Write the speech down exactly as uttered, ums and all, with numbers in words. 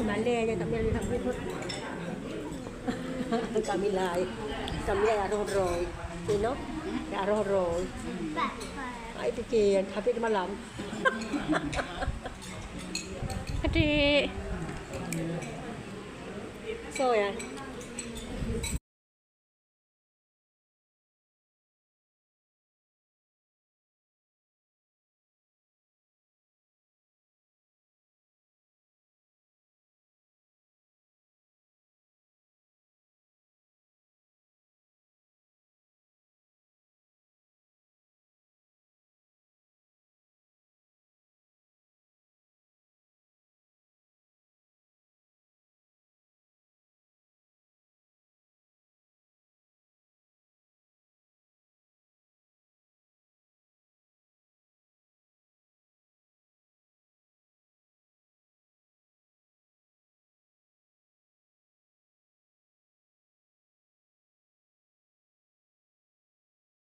Balèe aja tak boleh nak bubur. Kami lai. Kami lai arah roh. You know? Arah roh. Ai tu cik, habis malam. Adik. So ya.